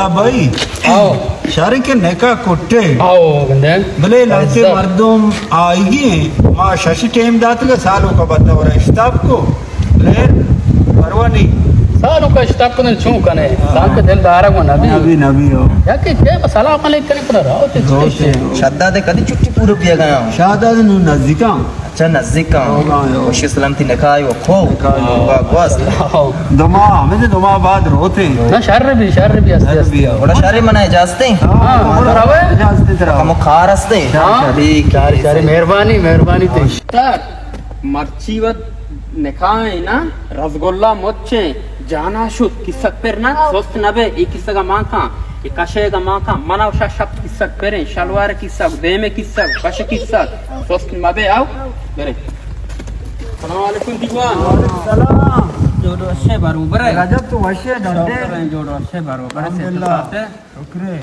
بھائی، آؤ۔ شارے کہ نکاح کٹے۔ آؤ، گندے۔ بلے لہتے مردم آئیگی ہیں، ما شش ٹیم داتگا، سالو کا بتا ورا اشتاپ کو۔ بلے پروا نہیں۔ سالو کا اشتاپ کو چون کنے؟ ہاں۔ سال کے دل دارا کو نبی۔ نبی، نبی ہو۔ یا کہ کے سلام علیک کرے پر رہو تے۔ شداد کدی چھٹی پورو بیا گیا؟ شاداد نو نزدیکاں۔ اچھا، نزدیک آں۔ روگاں، یو۔ خوشی سلامتی نکاح و کو۔ نکاح و۔ واہ، واہ۔ دو ماہ، ہمیں دو ماہ بعد روتے ہیں۔ نہ، شر بھی، شر بھی ہستے، شر بھی ہستے۔ ہے۔ بڑا شر منا اجازت ہے؟ ہاں، ہاں، بڑا روے۔ اجازت ہے ترا۔ کمو کار ہستے۔ ہاں۔ ٹھیک ہے، شر، شر، صحیح۔ مہربانی، مہربانی تے۔ مرچی وت نکاح ہے نا، رسگلہ مچیں۔ جانا شت، کسک پر نہ، سست نہ بے، اے کسگ ءَ مان کن، اے کشگ ءَ مان کن، من ءَ شش ہپت کسک پریں، شلوار کسک، دیم کسک، پش کسک، سست مہ بے، آؤ، برے۔ سلام علیکم دیوان۔ وعلیکم سلام۔ جوڑ وشے بروبر ئے؟ رجب تو وشے ڈڈے۔ شکر ایں، جوڑ وشے بروبر ئے، الحمدللہ۔ صحت سلامت ئے؟ شکرے۔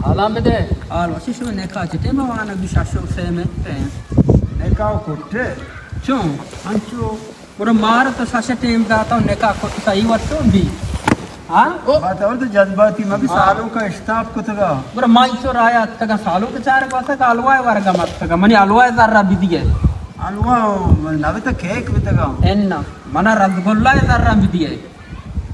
حالاں بدے۔ حال وشی شو نکاح چٹے ما وانا دو شش و سے میں۔ نکاح کٹے۔ چون؟ انچو۔ گڑا مارا تو شش ٹیم داتا و نکاح کتتا، ای وت چون بی؟ ہاں؟ بات اور تو جذباتی، ما بھی ہاں۔ سالوں کا اشتاپ کتگا۔ گڑا ما انچو رایا اتکگا، سالوں کے چارگ واسا کا حلوہ ورگا متکگا، منی حلوہ زرا بدیے۔ حلوہ نہ بیتا، کیک بیتگا۔ انا، منا رسگلہ زرا بدیے۔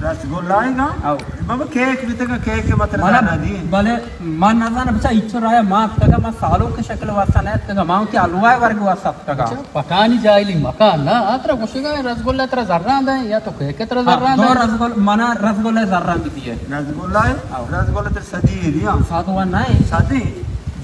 رسگلہ گا؟ او۔ بابا کیک بیتگا، کیک مطلب منا، زرا دی۔ بلے من نزاناں بچا، ایچو رایا ما اتکگا، ما سالوں کے شکل واسا نہ اتکگا، ما وتی حلوہ ورگ واسا اتکگا۔ اچھا، پٹانی جاہلی مکان نا، آ ترا گوشگا رسگلہ ترا زراں دیں یا تو کیک ترا ہاں، زراں دو دیں؟ رسگل-، منا رسگلہ زراں بدیے۔ رسگلہ؟ او۔ رسگلہ ترا سدی ہے دیا؟ سد و نہ۔ سدی؟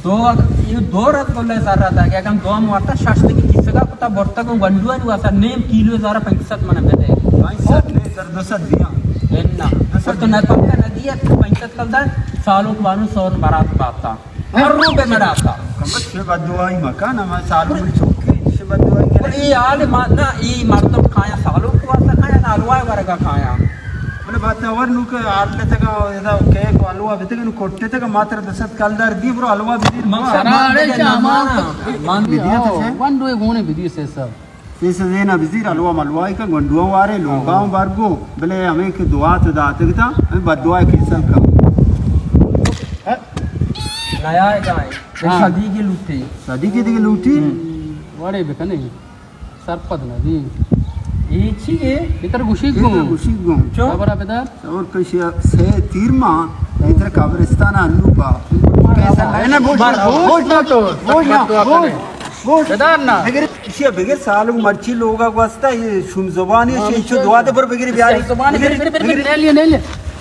دو، یہ دو رسگلہ زرا داگے، اگاں دو ہم وارتا شش دگی کسگا کتا برتگا گنڈوانی واسا نیم کیلو زرا پنچ سد منا بدے۔ پنچ سد نے، سر دو سد دیا۔ انا۔ دو سد تو نہ پکا نہ دیا، تو پنچ سد کل دار، سالوں بانو سور برات باتا۔ ہر رو بہ مراتا۔ کمبخت شے بددعائی مکن، ہما سالو بڑی چوکی، شے بددعائی کرے۔ اے حال ما، نہ، اے مردم کایا سالو کو واسطہ کایا، نہ حلوہ ورگا کایا۔ بلے بات نہ ور نو کہ حال تگا، ادا کیک و حلوہ بیتگا، نو کٹے تگا، ماتر دو سد کلدار دی، برو حلوہ بدی۔ من سنا اڑے چا مان، مان بدی تو چے؟ ون دو گونے بدی سے سب۔ پیسہ دینا بزیر، حلوہ ملوائی کا گنڈو وارے، لوگا ہوں برگو، بلے ہمیں کہ دعا تو داتگ تا، ہمیں بددعا کیسل کا۔ نیا گائے، ہاں۔ سدی کے لوٹی۔ سدی کے دیگه لوٹی؟ ہم۔ وڑے بکنے، سرپد نہ دی۔ اے چی ہے؟ اتر گوشی گوں۔ اتر گوشی گوں۔ چو؟ خبر بدار۔ اور کشی سے تیر ما، اتر قبرستان انو با۔ کیسا؟ انا بوش، بوش نہ تو، بوش نہ، بوش۔ گوش۔ بدار نا۔ بگر، ایشی بگر سالو مرچی لوگا گوستا، یہ شوم زبانی، ہاں، شی چو دعا دے پر بگر بیاری۔ زبانی، بگر، بگر، بگر، بگر۔ نہیں لیا، نہیں لیا۔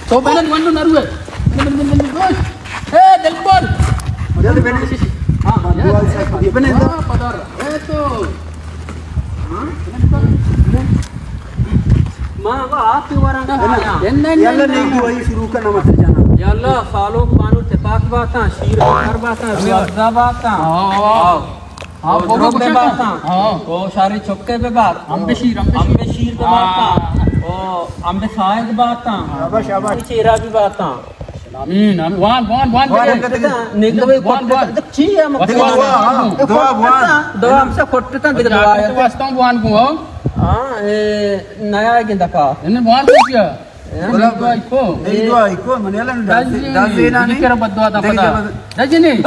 تو پہلے گونڈو نہ روئے۔ بگر، بگر، بگر، بگر۔ گوش۔ اے، دل پر۔ جلد بنے۔ ہاں، ہاں، دعا سے، یہ بنے۔ ہاں، پدر۔ اے تو۔ ہاں؟ ما وہ آپ ہی ورن کھایا۔ یلا نہیں، دعائی شروع کرنا مت جانا۔ یا اللہ، سالوک بانو تپاک باتاں، شیر بکر باتاں، روزہ باتاں۔ ہاں۔ ہاں، او بابا، درو کچھ باتاں۔ ہاں۔ او شاری چکے بے بات۔ امبے شیر، امبے شیر۔ امبے شیر بے باتاں۔ ہاں۔ او امبے سائد باتاں۔ شاباش، شاباش۔ چیرا بھی باتاں۔ آمین، آمین۔ وان، وان، وان، وان، دے۔ وان، وان۔ چی ہے مطلب؟ دعا، ہاں، دعا، وان۔ دعا ہم سے کھٹتا، دے دعا ہے۔ واسطہ وان کو۔ ہاں، اے نیا گندکا۔ انہیں وان کو کیا؟ ہاں؟ نہیں دعا کو۔ نہیں دعا کو، من یلا دازی، دازی نا نہیں۔ کرا بددعا دا دیکھ پتا۔ دے بد- دازی نہیں۔